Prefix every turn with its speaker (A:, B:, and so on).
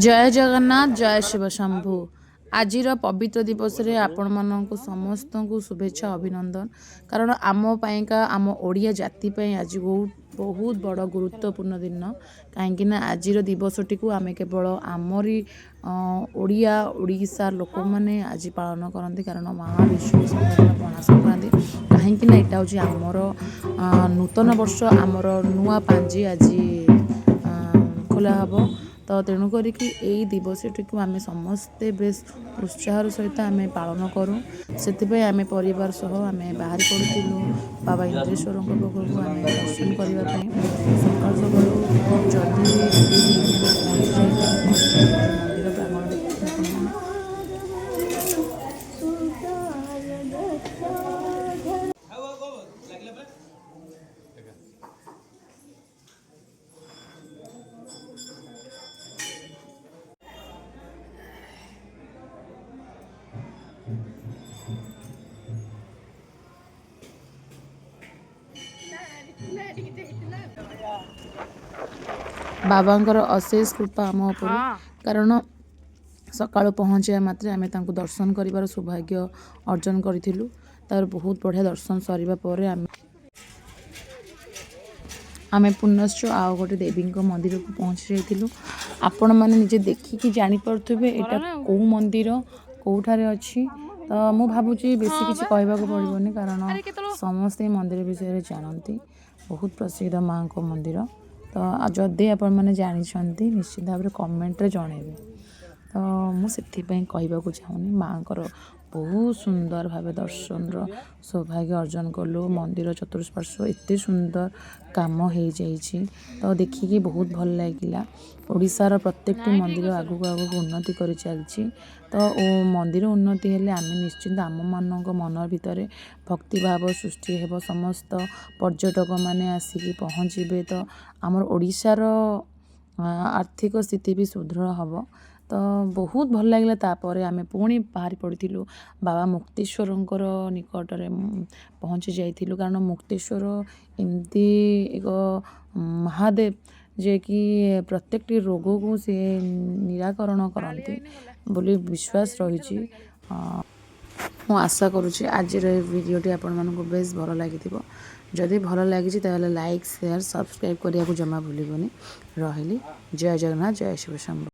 A: ଜୟ ଜଗନ୍ନାଥ, ଜୟ ଶିବ ଶମ୍ଭୁ। ଆଜିର ପବିତ୍ର ଦିବସରେ ଆପଣମାନଙ୍କୁ ସମସ୍ତଙ୍କୁ ଶୁଭେଚ୍ଛା, ଅଭିନନ୍ଦନ। କାରଣ ଆମ ପାଇଁକା, ଆମ ଓଡ଼ିଆ ଜାତି ପାଇଁ ଆଜି ବହୁତ ବହୁତ ବଡ଼ ଗୁରୁତ୍ୱପୂର୍ଣ୍ଣ ଦିନ। କାହିଁକିନା ଆଜିର ଦିବସଟିକୁ ଆମେ କେବଳ ଆମରି ଓଡ଼ିଆ, ଓଡ଼ିଶା ଲୋକମାନେ ଆଜି ପାଳନ କରନ୍ତି। କାରଣ ମହାବିଷୁବ ସଂକ୍ରାନ୍ତି, ପଣା ସଂକ୍ରାନ୍ତି। କାହିଁକିନା ଏଇଟା ହେଉଛି ଆମର ନୂତନ ବର୍ଷ, ଆମର ନୂଆ ପାଞ୍ଜି ଆଜି ଖୋଲା ହେବ। ତ ତେଣୁ କରିକି ଏଇ ଦିବସଟିକୁ ଆମେ ସମସ୍ତେ ବେଶ ଉତ୍ସାହର ସହିତ ଆମେ ପାଳନ କରୁ। ସେଥିପାଇଁ ଆମେ ପରିବାର ସହ ଆମେ ବାହାରି ପଡ଼ିଥିଲୁ ବାବା ଇନ୍ଦ୍ରେଶ୍ୱରଙ୍କ ପାଖକୁ ଆମେ ଦର୍ଶନ କରିବା ପାଇଁ। ସକାଳୁ ସକାଳୁ ଜଲ୍ଦି ରେଡ଼ି ହେଇକି ଆମେ ପହଞ୍ଚି ଯାଇଥିଲୁ। ମନ୍ଦିର ପ୍ରାଙ୍ଗଣ ଦେଖୁଛନ୍ତି ଆପଣମାନେ। ବାବାଙ୍କର ଅଶେଷ କୃପା ଆମ ଉପରେ, କାରଣ ସକାଳୁ ପହଞ୍ଚିବା ମାତ୍ରେ ଆମେ ତାଙ୍କୁ ଦର୍ଶନ କରିବାର ସୌଭାଗ୍ୟ ଅର୍ଜନ କରିଥିଲୁ। ତାର ବହୁତ ବଢ଼ିଆ ଦର୍ଶନ ସରିବା ପରେ ଆମେ ପୁନଶ୍ଚ ଆଉ ଗୋଟେ ଦେବୀଙ୍କ ମନ୍ଦିରକୁ ପହଞ୍ଚି ଯାଇଥିଲୁ। ଆପଣମାନେ ନିଜେ ଦେଖିକି ଜାଣିପାରୁଥିବେ ଏଇଟା କେଉଁ ମନ୍ଦିର, କେଉଁଠାରେ ଅଛି। ତ ମୁଁ ଭାବୁଛି ବେଶୀ କିଛି କହିବାକୁ ପଡ଼ିବନି, କାରଣ ସମସ୍ତେ ଏ ମନ୍ଦିର ବିଷୟରେ ଜାଣନ୍ତି। ବହୁତ ପ୍ରସିଦ୍ଧ ମାଆଙ୍କ ମନ୍ଦିର। ତ ଯଦି ଆପଣମାନେ ଜାଣିଛନ୍ତି, ନିଶ୍ଚିତ ଭାବରେ କମେଣ୍ଟରେ ଜଣାଇବେ। ତ ମୁଁ ସେଥିପାଇଁ କହିବାକୁ ଚାହୁଁନି। ମାଆଙ୍କର ବହୁତ ସୁନ୍ଦର ଭାବେ ଦର୍ଶନର ସୌଭାଗ୍ୟ ଅର୍ଜନ କଲୁ। ମନ୍ଦିର ଚତୁଃପାର୍ଶ୍ୱ ଏତେ ସୁନ୍ଦର କାମ ହେଇଯାଇଛି, ତ ଦେଖିକି ବହୁତ ଭଲ ଲାଗିଲା। ଓଡ଼ିଶାର ପ୍ରତ୍ୟେକଟି ମନ୍ଦିର ଆଗକୁ ଆଗକୁ ଉନ୍ନତି କରି ଚାଲିଛି। ତ ମନ୍ଦିର ଉନ୍ନତି ହେଲେ ଆମେ ନିଶ୍ଚିନ୍ତ ଆମମାନଙ୍କ ମନ ଭିତରେ ଭକ୍ତିଭାବ ସୃଷ୍ଟି ହେବ। ସମସ୍ତ ପର୍ଯ୍ୟଟକମାନେ ଆସିକି ପହଞ୍ଚିବେ, ତ ଆମର ଓଡ଼ିଶାର ଆର୍ଥିକ ସ୍ଥିତି ବି ସୁଦୃଢ଼ ହେବ। ତ ବହୁତ ଭଲ ଲାଗିଲା। ତାପରେ ଆମେ ପୁଣି ବାହାରି ପଡ଼ିଥିଲୁ, ବାବା ମୁକ୍ତେଶ୍ୱରଙ୍କର ନିକଟରେ ପହଞ୍ଚି ଯାଇଥିଲୁ। କାରଣ ମୁକ୍ତେଶ୍ୱର ଏମିତି ଏକ ମହାଦେବ ଯିଏକି ପ୍ରତ୍ୟେକଟି ରୋଗକୁ ସିଏ ନିରାକରଣ କରନ୍ତି ବୋଲି ବିଶ୍ୱାସ ରହିଛି। ମୁଁ ଆଶା କରୁଛି ଆଜିର ଏ ଭିଡ଼ିଓଟି ଆପଣମାନଙ୍କୁ ବେଶ ଭଲ ଲାଗିଥିବ। ଯଦି ଭଲ ଲାଗିଛି, ତାହେଲେ ଲାଇକ୍, ସେୟାର, ସବସ୍କ୍ରାଇବ୍ କରିବାକୁ ଜମା ଭୁଲିବନି। ରହିଲି। ଜୟ ଜଗନ୍ନାଥ, ଜୟ ଶିବ ଶମ୍ଭୁ।